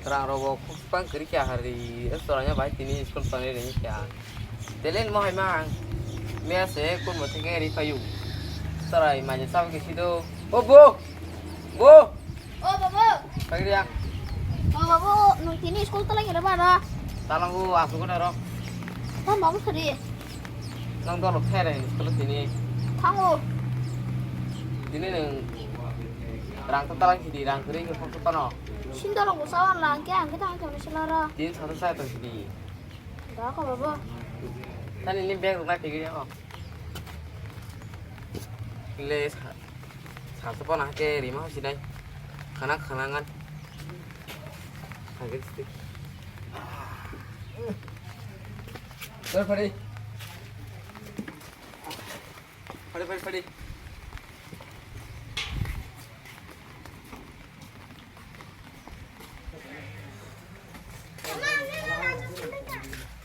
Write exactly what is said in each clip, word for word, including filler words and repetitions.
Rang rogo kok bang kiri kya hari, es toranya bai tini school toni rini kya. Telen mo hai mang, mea se kun mo theke ri payu. Sarai manya sabu ke sido. O bo, bo. O babu. Pagri ya. O babu, nung tini school talang ira ba ro? Talang ko aku ko daro. Tam babu sari. Nang dolo khere school tini. Thango. Tini nung rang talang sidi, rang kiri ko kok tono. Sindoro busawan lang ke ang ke tang tang sila ro. Tin satu saya tang sidi. Da ko babu. Tani ni bag rok na pigiri ko. Le sa. Salsa pona hake rima hosi nai. Khana khana ngan. Hake siti. Dor phari. Phari phari phari.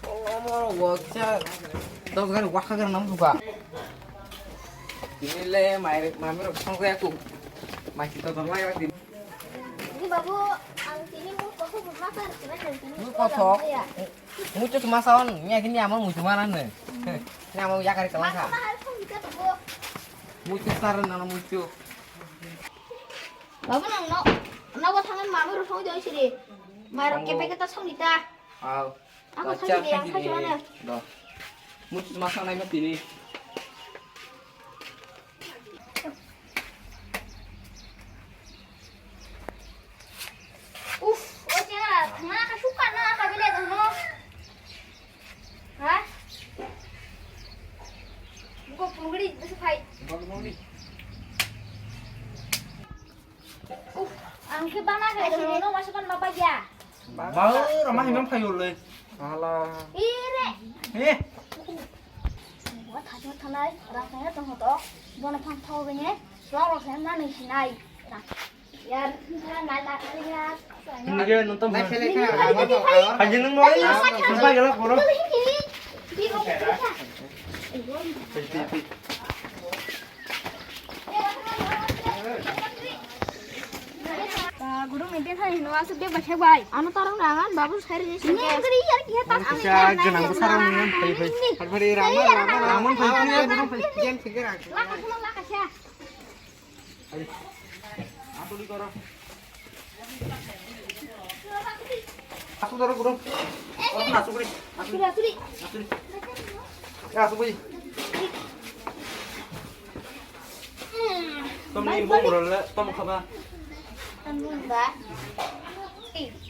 Omo waksa dos gari wakha gari nam suka. Ini le mai mami rok song kaya ku. Mai kita tolong ya din. Ini babu, ang tini mau kosong rumah kan, kira kan tini. Mau kosong? Iya. Muchuk masaon nya kini ama muchuk mana ne? Nya mau ya kari kelasa. Masa mahal pun kita tuh. Muchuk saran nana muchuk. Babu nang no, nogo thangwi mami rok song jai siri. Mairok kepe keta song dita. Aw. Ako song dita yang song jai. Do. Muchuk masaon nai ma tini. Uf, o chengra, thangna ka suka na ka bile thangno. Ha? Buko pungri bisi phai. Uf, ang ke bana ka thangno masa kan mapa ya. Bau rama himam phai ulai. Ala. Ire. He. Wa thajo thalai, rang thajo tong hoto. Bono phang thau bene. Loro se na ni sinai. Yar, na na na ya. Hinike nonton. Nai phele kha. Hajin nung noi. Sampai gala koro. Guru ni bethai hino asuk bag bai thek bai. Ano tarong rangan babu sari ni. Ni gari yar ki ta. Ang kisa ganang besar ang ni phai phai. Phai phai rang rang phai phai guru phai. Laka suma laka sya. Asuli koro. Asuli koro, guru. Asuli, asuli. Asuli, asuli. Asuli. Ya, asuli. Tom ni bong role, tom khaba.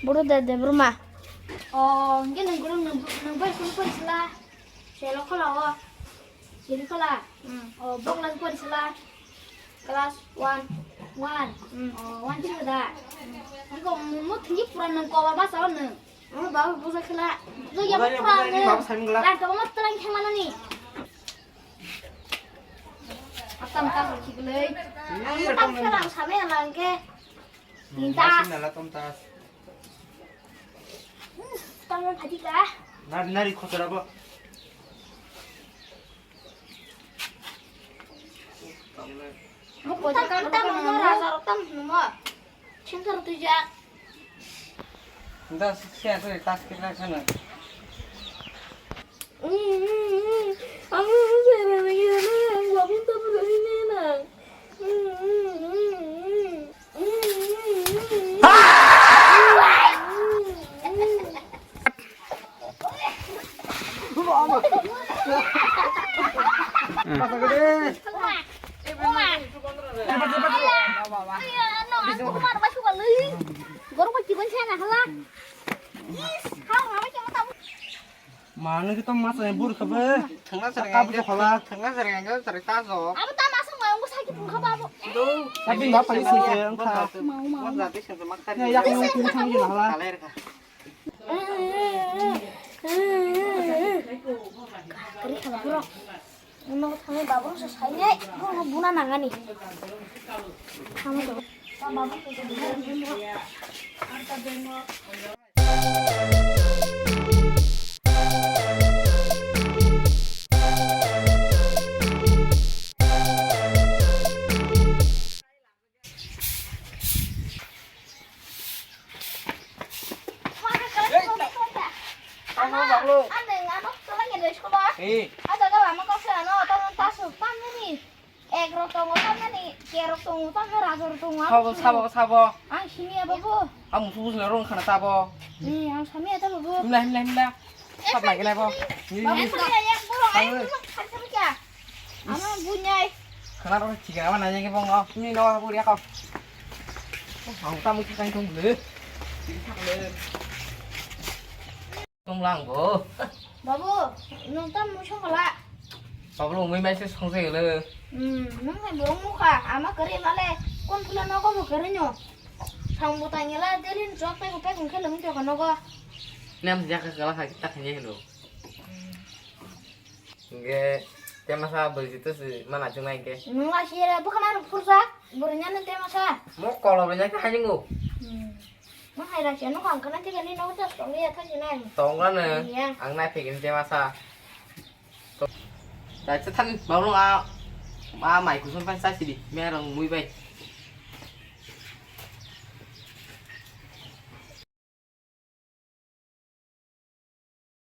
Buru de de bruma. Oh, nge nang guru nang nang bai sulu pai sila. Selo khala o. Selo khala. Hmm. O bongla pori sala. Class one. One. Hmm. O one sila da. Iko mo thingi pura nang ko ba sa nang. Mo ba buja khala. Buja ya pura nang. Babu saming gala. Rang ko mo tlang khema nani. Atam ka ko khiglei. Atam ka lang same lang ke. Minta. Nala tom tas. Tamo phadi ka? Nari, nari, khosora bo. Mo ko ta kam ta mo raja ro tam mo. Chinta ro tuja. Nda siya to tas kira kana. Ang sa na na na ang wapun ta pura ni na. Goro ko chikon chana hala. Is, hao, hao, chama tamu. Manu kita mas yang bur kebe. Thangna sereng. Kabu khala. Thangna sereng, sereng taso. Abo ta masa mayung ko sakit pun khaba abo. Tapi nggak pakai sih, ya, entah. Mau, mau. Mau berarti sentuh makan. Ya, ya, yang ini thang gila lah. Kaler ka. Kari khala bro. Uno thangwi babu se sainai, uno buna nangani. Thangwi to. Babu se buna nangani. Ano ang ano tolong ya doi school ba? Eh. Ada ada lama kau sana, tamu tasu, tamu ni. Ek rok tongo, tamu ni, ke rok tongo, tamu raja rok tongo. Sabo, sabo, sabo. Ang sini ya, babu. Ang musu musu rong khana tabo. Ni, ang sami ya, babu. Himla, himla, himla. Sab lagi na bo. Ni, ni. Babu, ya, ya, buru, ayo, buru, kan sami kya? Ama bunyai. Khana rok chika, ama nanya ke bongo. Ni no, buru ya kau. Oh, ang tamu chika tong bulu. Tong lang bo. Babu, nung tam mui songkhala. Babu, nung mui mai se song se le. Hmm, nung hai borong mukha, ama kari male, kon pula nogo bo kari nyo. Sang bo tangela, delin chok pe ko pe kung khe lung chok nogo. Nem jaka kala ha kita khanya lo. Nge, te masa beri situ si mana chung nai ke. Nung la si re, bukan aru pursa, beri nyana te masa. Mo kolo beri nyana hai nungu. Hmm. Mang hai rang siya nokha ang khana tiga ni nogo just tong ya thang sinai. Tong la ne. Iya. Ang nai phegin te masa. Dai se than baulong a, a mai kusum pan sa sidi. Me rang mui bai.